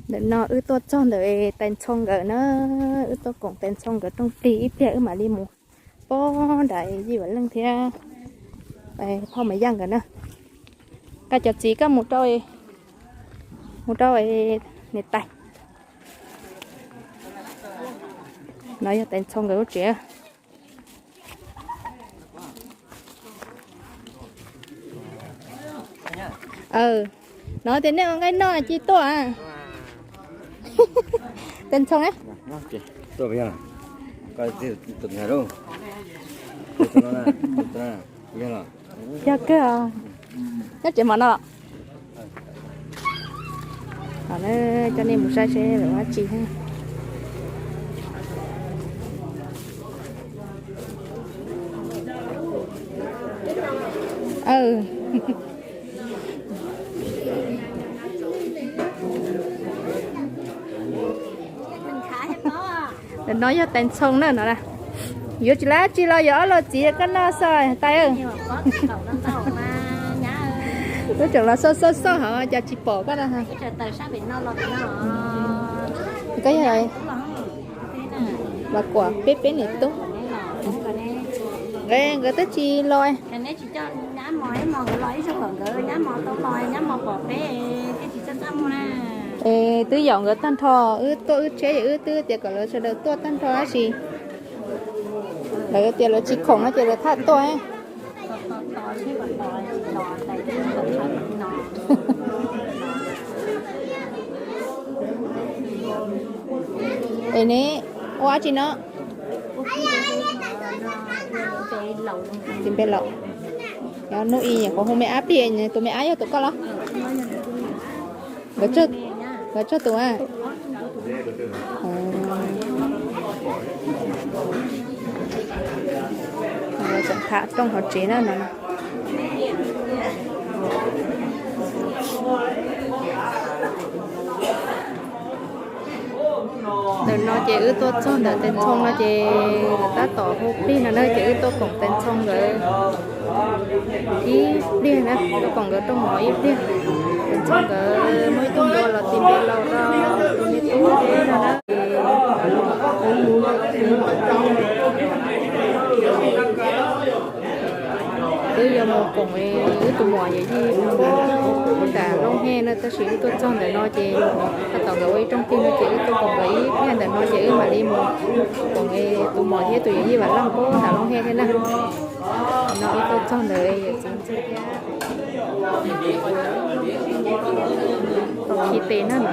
Ntawm no wb tuaj txog ntawm Tais Ntxhoo nkawd na, wb tuaj koom Tais Ntxhoo nkawd rooj plig ib pliag wb mam li mus pab nram Yij Vam Leej thiab Phauj Mas Yaj nkawd na. Koj cov txiv koj mus rau, mus rau niam tais. No yog Tais Ntxhoo nkawd lub tsev. No tias nej ua nqaij noj cia tuaj. Tais Ntxhoo na. Yog kawg, nyob tsev mov no. Coj nej mus saib seb lawv ua dab tsi. Ntawm no yog Tais Ntxhoo na no. Yuav tsis lab tsi los yuav ob los txiv koj noj xwb tais. Wb tseem los xauj xauj xauj hov cas tsis pom koj no. Koj yog Vam Kuam peb peb niam tub. Nkawd twb tsis los. Es twb yaum nkawd tag nrho, wb tuaj wb tsheb es wb twb tias kom lawv sawv daws tuaj tag nrho tab sis lawv tias lawv tsis khoom no ces lawv tham tuaj. Es neb ua dab tsi no? Txiv npe laus. Hnub i nyuam qhuav hu me ab plig, tus me ab yog tus koj los? Nkawd tsawg tus a? Tseem tham rooj hauv tsev na no. Ntawm no ces wb tuaj txog ntawm Tais Ntxhoo no ces tab tom hu plig no na ces wb tuaj koom Tais Ntxhoo nkawd ib pliag na, tuaj koom nkawd rooj mov ib pliag. Tais Ntxhoo nkawd muaj ib tug npua los tis npe laus rau tus me tub no na. Wb yuav mus koom wb tus muam yawm yij nram Looj Hej na tab sis wb tuaj txog ntawm no ces tab tom nkawd ua ib rooj plig no ces wb tuaj koom nkawd ib pliag ntawm no ces wb mam li mus koom tus muam thiab tus yawm yij Vam Leej nram Looj Hej thiab na. No wb tuaj txog ntawd yawm txiv ntxawg thiab tau khi tes na no.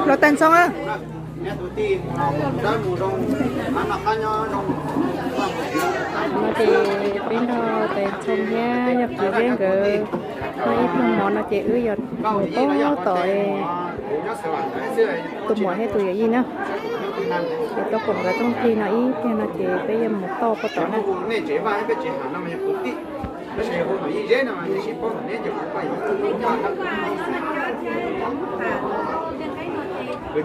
Los Tais Ntxhoo a. No ces peb nrog Tais Ntxhoo thiab Yaj Kiv Zeb nkawd noj ib pluag mov no ces wb yuav mus tom tus muam thiab tus yawm yij na. Ces tuaj koom nkawd rooj plig no ib pliag no ces peb yuav mus toj puag tom na. Wb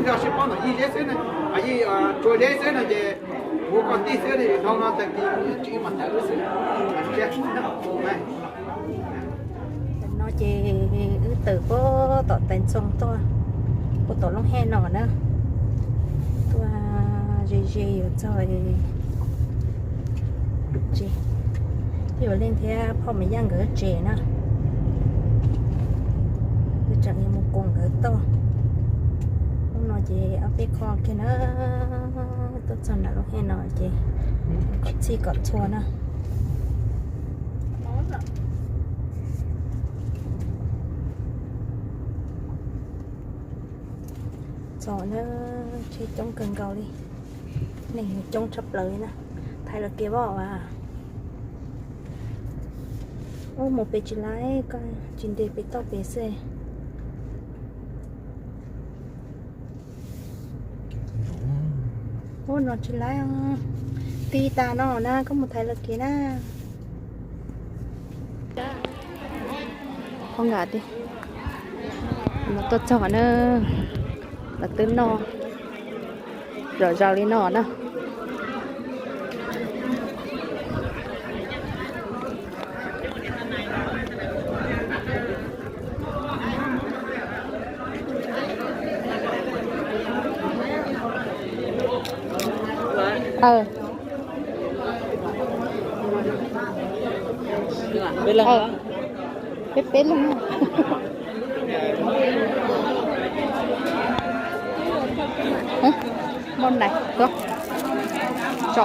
yog sib paub ntawm Yij Zeb xwb, Yij Tsua Zeb xwb no ces kuv koj tij xwb, dhau no tag kis tsis mam tawm wb xwb. No ces wb tawm puag Tom Tais Ntxoo tuaj, puag tom Looj Hej no na, tuaj ze ze yuav txog tsev, Tij Yuav Leej thiab Phoj Maiv Yaj nkawd tsev na. Wb tseem yuav mus koom nkawd tuaj. Hnub no ces ob peb qho kiag na, tuaj txog nram Looj Hej no ces kom txhij kom txhua na. Txog na, tsheb coob kawg nkaus li, neeg coob tshaj plaws li na. Thaiv los kev voj as. Ub, mus pem tsis laiv, koj tsis ntes pem toj pem xwb. Ub, no tsis laiv, ti tas no na, koj mus thaiv los kev na. Qhov nkad tiag, no tuaj txog na, lawv twb noj zom zaws li no na. Peb peb leeg. Npau nais tuaj tso.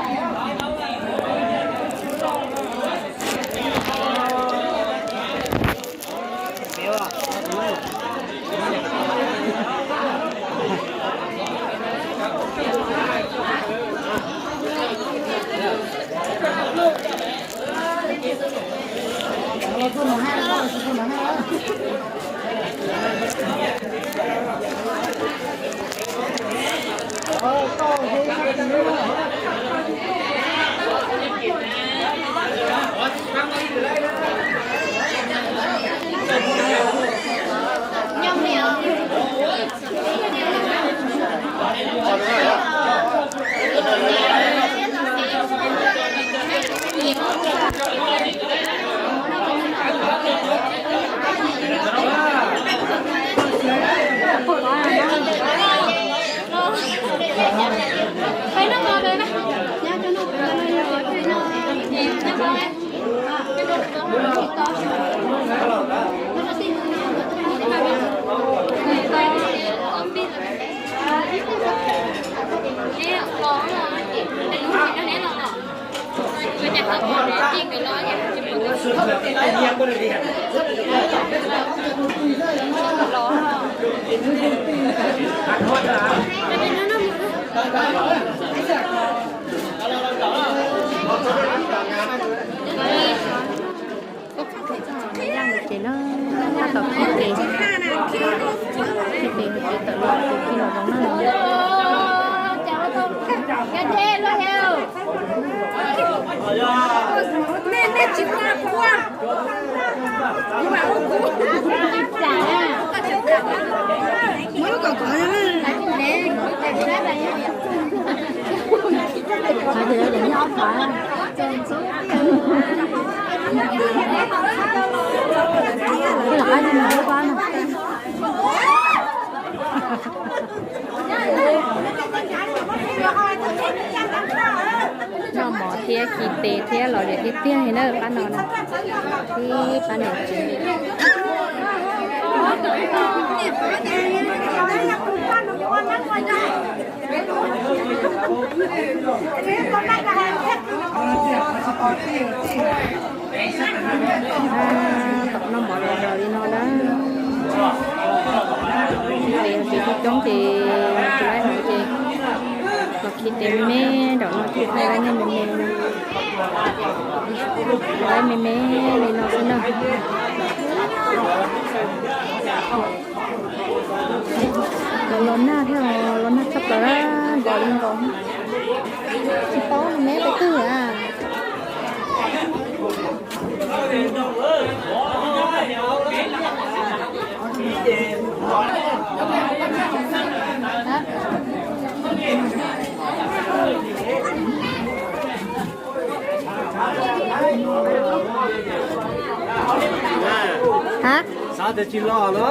Tuaj txog Maiv Yaj nkawd tsev na, tab tom khi tes, khi tes hais tias tawm los tus khi los zoo na. Noj mov thiab khi tes thiab los liam tiag tiag li na pab no na. Ib pab niam tsev. Tom noj mov los raws li no na. Ces tsis coob ces tsis laib hauv ces los khi tes me me nraum no ces thaij laib nej me me, laib me me li no xwb na. Los los nag thiab, los nag tshaj plaws na, nkaus li nkaus. Tsis paub me pes twg a. Hab, xav tias tsis los no.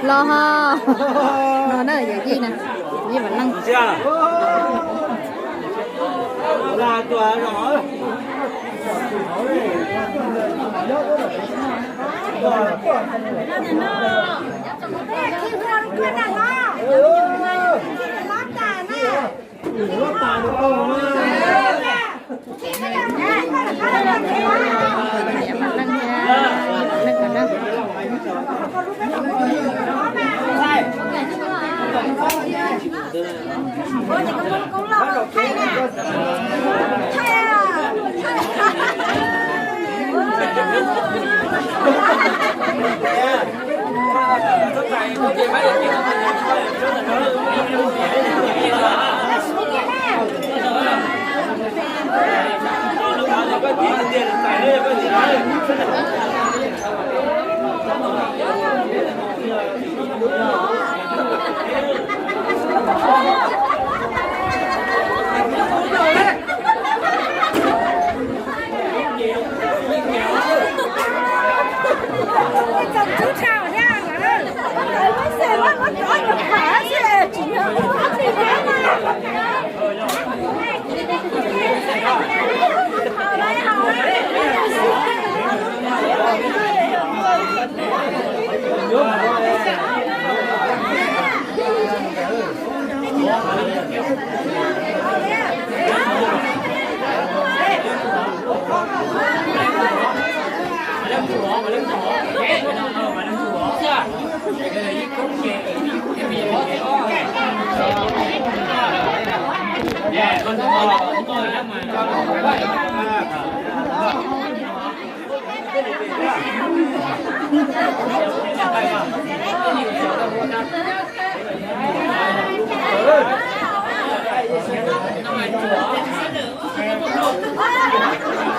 Los ho. No na, yawm yij na, yij Vam Leej.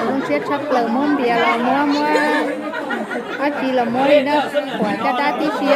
Zoo siab tshaj plaws, muab npias los muab, muab dab tsi los muab li na, quav caj dab tib si.